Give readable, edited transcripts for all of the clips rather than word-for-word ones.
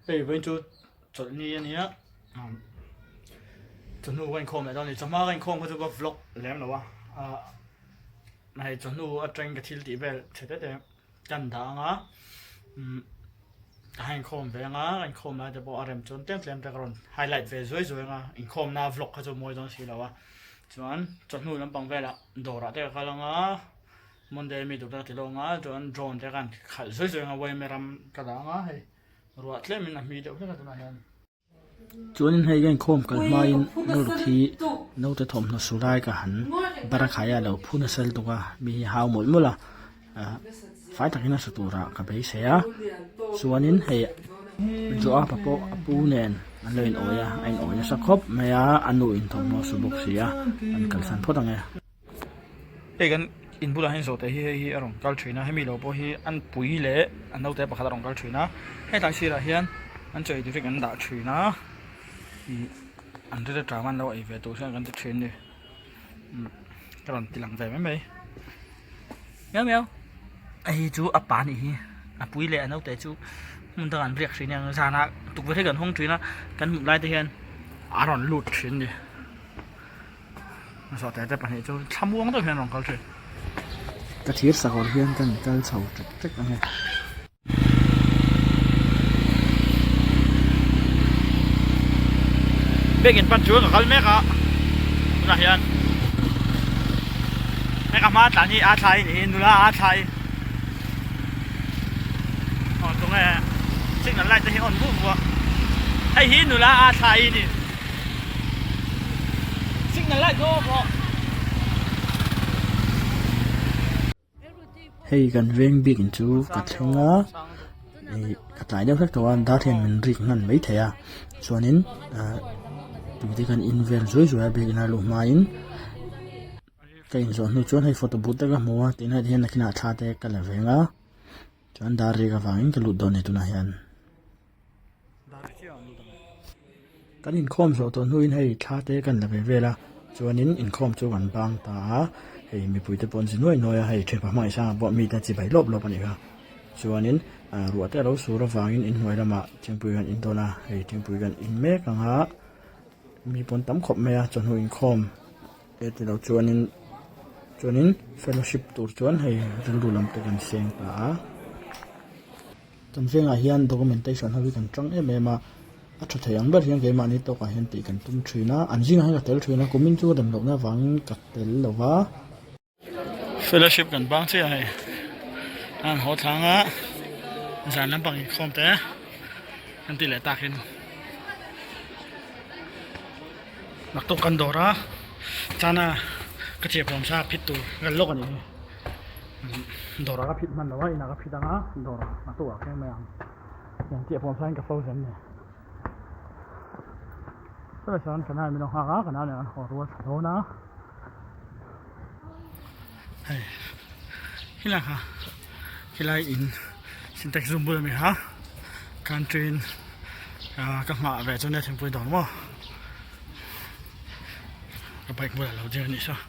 Hei vawiin chu chawlhni a nia chawhnu ka inkhawm leh dawn a ni chawhma ka inkhawm kha chu ka vlog lem lo a ah hei chawhnu atangin ka thil tih vel chhe te te ka han dah ang a umm ka han inkhawm ve ang a ka inkhawm lai te pawh a rem chuan tlem tlem te ka rawn highlight ve zuai zuai ang a inkhawmna vlog kha chu mawi dawn si lo a chuan chawhnu lampang velah dawrah te ka kal ang a. Monday mi tur te ka ti lawng a chuan drone te khan khalh zui zui anga yma ram ka dah anga hei ruah tlem in a hmi deuh hlek a tunah hian. Chuanin hei ka inkhawm kal hmain North hi naute thawmhnaw su lai ka han barakhaih a lo phu nasa lutuk a mi hi hau mawlh mawlh a ah fai takin a su turah ka beisei a chuanin hei Joaba pawh a pu nen an lo in awi a a in awi nasa khawp mai a a nu in thawmhnaw a su bawk si a an kalsan phawt ang e. Hei kan in bulah hian zawhte hi hei hi a rawn kal thin a hemi lo pawh hi an pui leh a naute pakhat a rawn kal thin a hetlai sirah hian an chaw ei tur hi kan dah thin a ih an rilru tang an lo ei ve tur hian kan ti thin a ni umm ka rawn ti lang ve mai mai miau miau hei chu a pa anih hi a pui leh a naute chu hmun dangah an riak thin a zanah tukverh hi kan hawng thin a kan hmuh lai te hian a rawn lut thin a ni. Zawhte te pahnih chu thlamuang deuh hian an rawn kal thin. Ka thir sakawr hian ka in kal chho ṭek ṭek ang e. Bank in pan chuan ka kal mek a tunah hian hei ka hma tlan hi a thlai a ni nula a thlai aw tunge signal light te hi a on vuah vuah hei hi nula a thlai a ni. Signal light chu off rawh. Hei kan veng bik in chu ka thleng a ih ka tlai deuh hlek tawh a dar hian min rik hman mai thei a chuanin ah tui te kan in vel zuai zuai a bik in a luh hmain ka inzawh hnu chuan hei photo booth te ka hmu a tinah hian nakinah thla te ka la veng a chuan dar rik avangin ka lut dawn a ni tunah hian. Kan inkhawm zawh tawh hnuin hei thla te kan la ve vel a chuanin inkhawm chu kan bang ta a hei mipui te pawh an zi nuai nuai a hei thianpa hmangaih sangah pawh mite chibai lawp lawp a nih kha chuanin ah ruah te a lo sur avangin inhnuai lamah thingpui kan in dawn a hei thingpui kan in mek ang a mi pawn tam khawp mai a chawhnu inkhawm te tilo chuanin chuanin fellowship tur chuan hei rilru lam te kan seng ta a. Kan vengah hian documentation ho hi kan tang em em a, a tha thei ang ber hian keimahni tawkah hian tih kan tum thin a, an zingah hian ka tel thin a, kumin chu rem lohna avangin ka tel lo va. Fellowship kan bang chiah hei, a han haw thlang a, zan lampang inkhawm te kan tih leh takin naktuk kan dawr a, chana ka chiahpuam sa phit tur ka lawk a nih hi. Dawrah ka phit hman lo a, inah ka phit ang a, dawrah a tuah kher mai ang. Tiang chiah pawh chuan ka frozen ni. Chutah chuan ka nau min lo nghak a, ka nau nen an haw rual thla dawn a. Hei, khilai kha, khilai in sintex room bul ami kha, country in ka nghah ve chu nia thingpui dawr maw. Ka bike bulah lo ding a nih saw.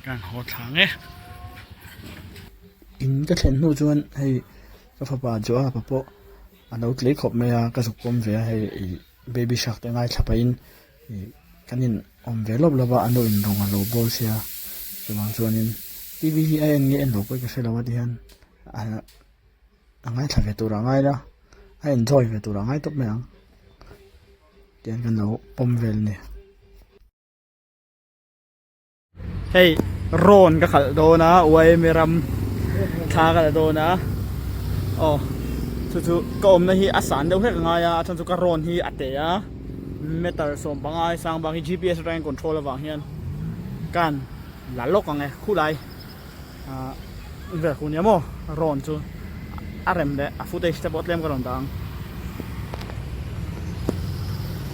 Kan haw thlang e. In ka thlen hnu chuan hei ka fapa Joab-a pawh a lo tlei khawp mai a, ka zuk pawm ve a hei ih baby shark te ngaithla pahin ih kan in awm ve lawp lawp a, a nu in rawng a lo bawl sia chuvang chuanin T V hi a en nge en lo pawh ka hre lo a tihian a ngaithla ve tur a ngai la a enjoy ve tur a ngai tawp mai ang tihian kan lo pawm vel a ni. Hei rawn ka khalh dawn a yma ram thla ka la dawn a aw chu chu ka awmna hi a san deuh hlek a ngai a a chhan chu ka rawn hi a te a meter 15 sang bak hi gps atangin control avang hian kan la lawk ang e khulai ah vel hu nia maw rawn chu a rem leh a footage te pawh tlem ka rawn dah ang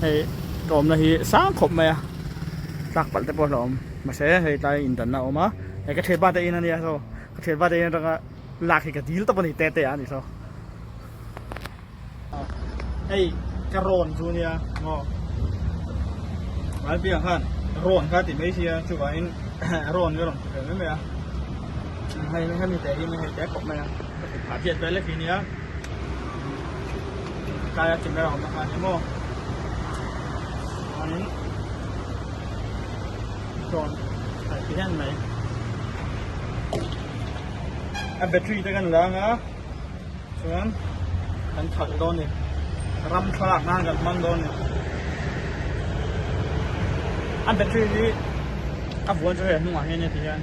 hei ka awmna hi sang khawp mai a tlak palh te pawh a hlauhawm mahse hei tlai indanna a awm a hei ka thianpa te in ania saw ka thianpa te in atanga lak hi ka dil tawp a ni te te ah a ni saw hei ka rawn chu nia maw Vanpiang khan rawn kha ti mai sia chuvangin rawn ka rawn ti ve mai mai a hei hemi te hi hei te khawp mai a ka kut phah chiat vel lek hi nia. Tlaia camera awmna kha a ni maw? Chuanin drone khalh ti hian mai. A battery te kan la anga chuan kan khalh dawn a ni. Ram thlalak nan kan hmang dawn a ni. A battery hi a vuan chu hei a hnungah hian a ti hian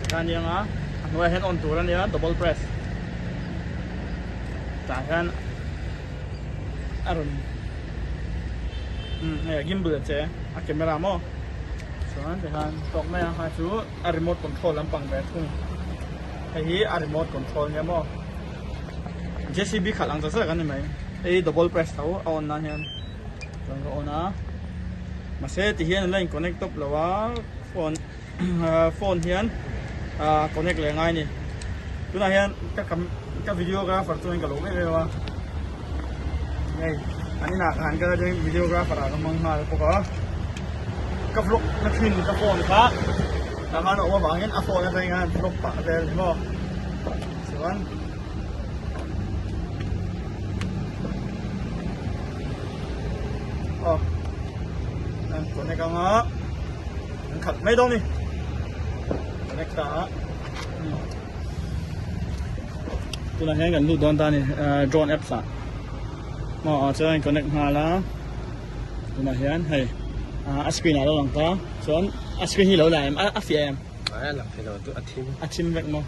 tikhan a ni anga a hnuaiah hian on tur a nia double press. Tah hian a rawn umm hei a gimbal a che a camera maw chuan tikhan tawk mai a kha chu a remote control lampang ve thung hei hi a remote control nia maw J C B khalh ang zat zat a ni mai hei double press tho a on nan hian chuan ka on a mahse ti hian an la in connect tawp lo a phone. Phone hian connect leh ngai a ni. Tunah hian ka ka videographer chuan ka lo em em a. Hei an inah ka han kal a chuan videographer ah ka hmang nghal bawk a. Ka vlog na thin ka phone kha tah khan a awm avangin a phone atangin khan vlog pah vel a ni maw. Chuan aw an connect anga. An khalh mai dawn ni. Connect ta a. Tunah hian kan lut dawn ta ni drone apps ah. Maw ah chuan connect nghal a. Tunah hian hei a screen ah lo lang ta. Chuan a screen hi lo la em a fiah em? A lang thei lo a thim. A thim vek maw.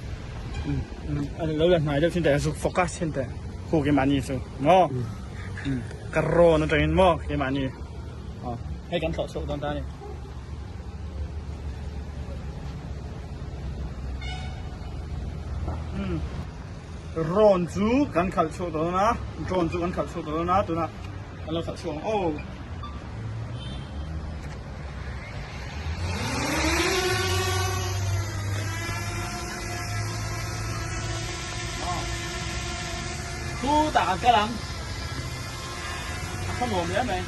Lo la hnai deuh thin teh zuk focus thin teh. Khu keimahni chu maw. Ka rawn atangin maw keimahni. Hei kan thlawh chhuak dawn ta a ni. Drone chu kan khalh chhuak dawn a drone chu kan khalh chhuak dawn a tunah kan lo khalh chhuak ang aw. Chutah kan kal ang a khamawm hle mai.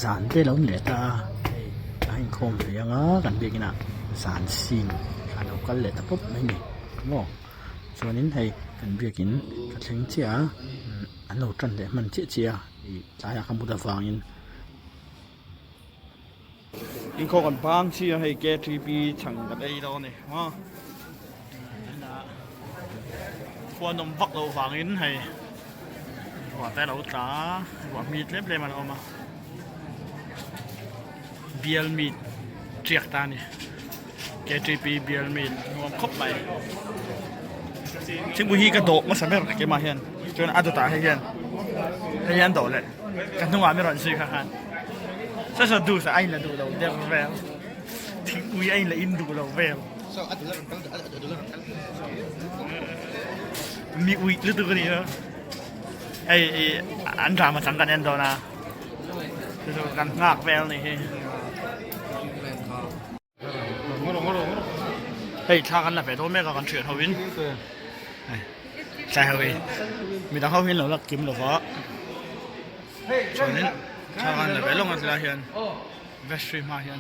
Zan te lo ni leh ta a hei a inkhawm ve anga kan biak inah zan sin a lo kal leh ta pawp mai a ni maw chuanin hei kan biakin ka thleng chiah a an lo tan leh hman chiah chiah a ih tlaiah ka mut avangin. Inkhawm kan bang chi a hei K3P chhang kan ei dawn a ni maw khuan awm vak loh vangin hei ruah te a lo tla a ruah mi tlem tlem a lo awm a bial meat tiak ta a ni K3P bial meat nuam khawp mai thingpui hi ka dawh hmasa ber keimah hian chuan a dawtah hei hian hei hian dawh leh. Ka hnungah mi rawn zui kha khan Sasa duh sa a in la duh lo der vel thingpui a in la in duh lo vel mi uih lutuk a nih chu hei ih an drama chang kan en dawn a chu chu kan nghak vel a nih hi. Hei thla kan la ve dawn mek a kan thian ho in tlai ho hi midang ho hian lo la kim lova chuanin thla kan la ve lawng a tilai hian vestry hma hian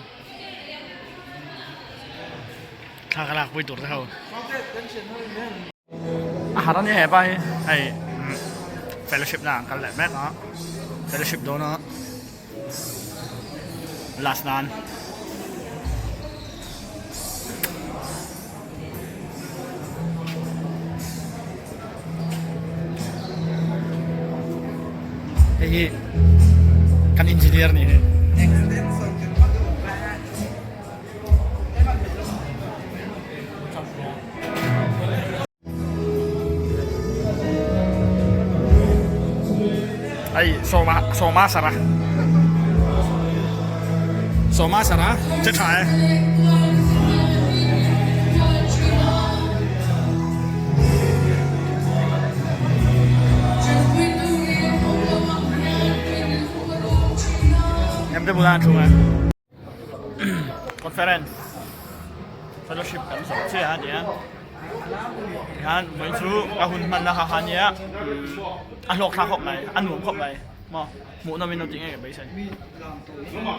thla ka lak pui tur te ho a har ania hepa hi hei fellowship na an kal leh mek a fellowship dawn a. Last nan. Hei hi kan engineer ni hi. Hei sawma sawma sara sawma sara che tha e. Te bulah an thlung e. Conference fellowship kan zawh chiah a nia. Tihian vawiin chu ka hun hmanna kha kha nia a hlawk thlak khawp mai, a nuam khawp mai maw hmuhnawm in lo tih ngei ka beisei.